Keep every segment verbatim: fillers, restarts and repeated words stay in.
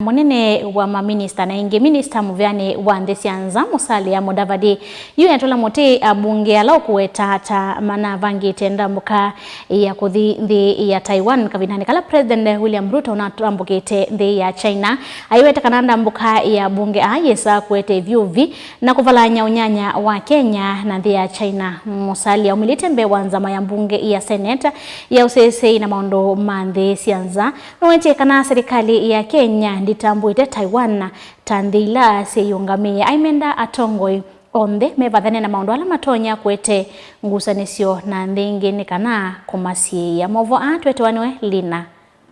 Mũnene wa maminista na ĩngĩ minista mũvĩanĩ wa nthĩ sya nza, Musalia Mudavadi, yu etũla mũtĩ ambunge ala ũkũweta ta manavangĩte ndambũka ya kũthi nthĩ ya Taiwan kavindanĩ kala President William Ruto ũnatambũkĩte nthĩ ya China. Aiweta kana ndambũka ya ambunge aa yĩsaa kũete ĩvyũvi na kũvalany'a ũnyanya wa Kenya na nthĩ ya China. Musalia aumĩlĩte mbee wa nzama ya mbunge ya Senate ya ũsĩsĩi na maũndũ ma nthĩ sya nza. Nũwetie kana serikali ya Kenya ndĩtambũĩte Taiwan ta nthĩ ila syĩyĩũngamĩe. Aimenda atongoi onthe mevathane na maũndũ ala matonya kũete ngusanĩsyo na nthĩ ingĩ nĩ kana kũmasiĩĩa. Maũvoo aa twetewa nĩwe Lina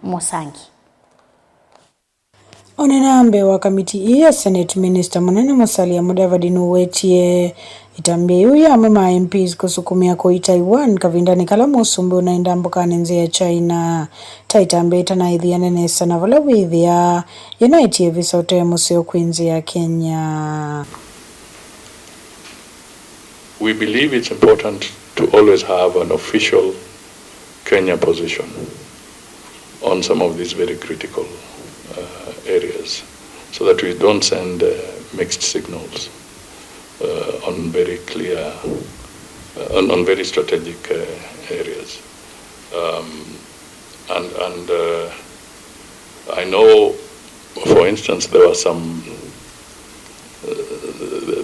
Mũsangi. Onena mbee wa kamiti ii ya Senate, Minista Mũnene Musalia Mudavadi nũwetie ĩtambya yĩu ya amwe ma M Ps kũsukumĩa kũi Taiwan kavindanĩ kala mũsumbĩ ũnaĩ ndambũkanĩ nzĩa China. Ta ĩtambya ĩtanaĩthĩane nesa na vala wĩthĩaa yĩnaĩtye visa ũte mũseo kwĩ nzĩa Kenya. We believe it's important to always have an official Kenya position on some of these very critical, uh, areas, so that we don't send, uh, mixed signals, uh, on very clear, uh, on, on very strategic, uh, areas. Um, and, and, uh, I know, for instance, there were some, uh,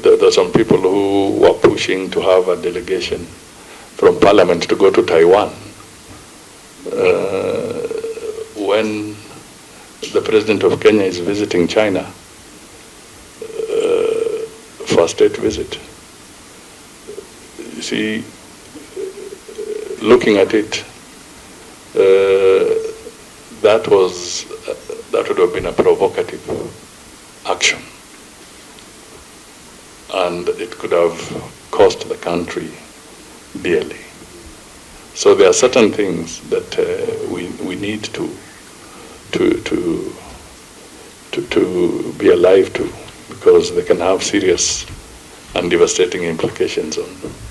there, there were some people who were pushing to have a delegation from Parliament to go to Taiwan, uh, when the President of Kenya is visiting China, uh, for a state visit. You see, looking at it, uh, that was, that would have been a provocative action, and it could have cost the country dearly. So there are certain things that, uh, we, we need to, to, to, to, to be alive to, because they can have serious and devastating implications on,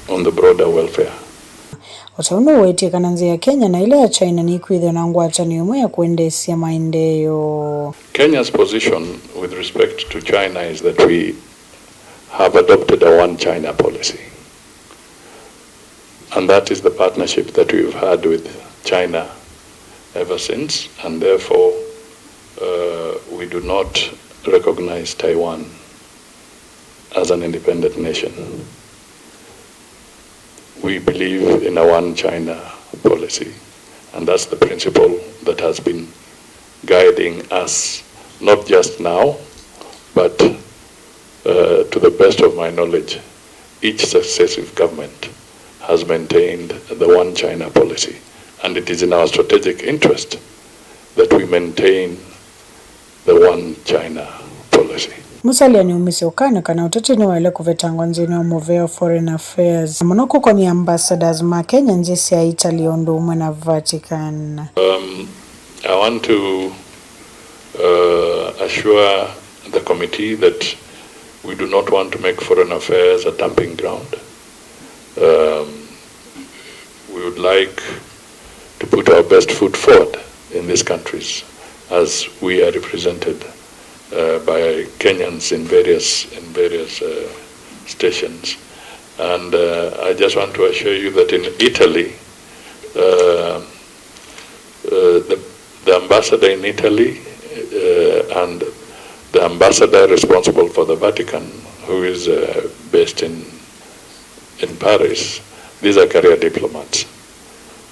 on the broader welfare. O ta ũu nũwetie kana nzĩa ya Kenya na ĩla ya China nĩikwĩthĩwa na ngwatanĩo ĩmwe ya kwendeesya maendeeo. Kenya's position with respect to China is that we have adopted a one China policy. And that is the partnership that we've had with China ever since, and therefore, uh, we do not recognize Taiwan as an independent nation. We believe in a one China policy, and that's the principle that has been guiding us, not just now, but, uh, to the best of my knowledge, each successive government has maintained the one China policy, and it is in our strategic interest that we maintain the one China policy. Musalia nĩumisye ũkany'o kana ũteti nĩwaĩle kũvetangwa nthĩnĩ wa mũvea wa Foreign Affairs, na mũno kũkony'a ambassadors ma Kenya nthĩ sya Italy o ũndũ ũmwe na Vatican. Um, I want to, uh, assure the committee that we do not want to make Foreign Affairs a dumping ground. Um, we would like to put our best foot forward in these countries as we are represented, uh, by Kenyans in various, in various, uh, stations. And, uh, I just want to assure you that in Italy, uh, uh, the, the ambassador in Italy, uh, and the ambassador responsible for the Vatican, who is, uh, based in, in Paris, these are career diplomats.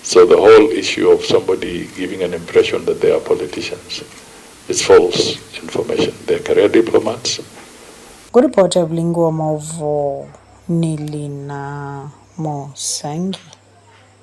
So the whole issue of somebody giving an impression that they are politicians is false information. They're career diplomats. Kũripota Vilingi wa Maũvoo nĩ Lina Mũsangi.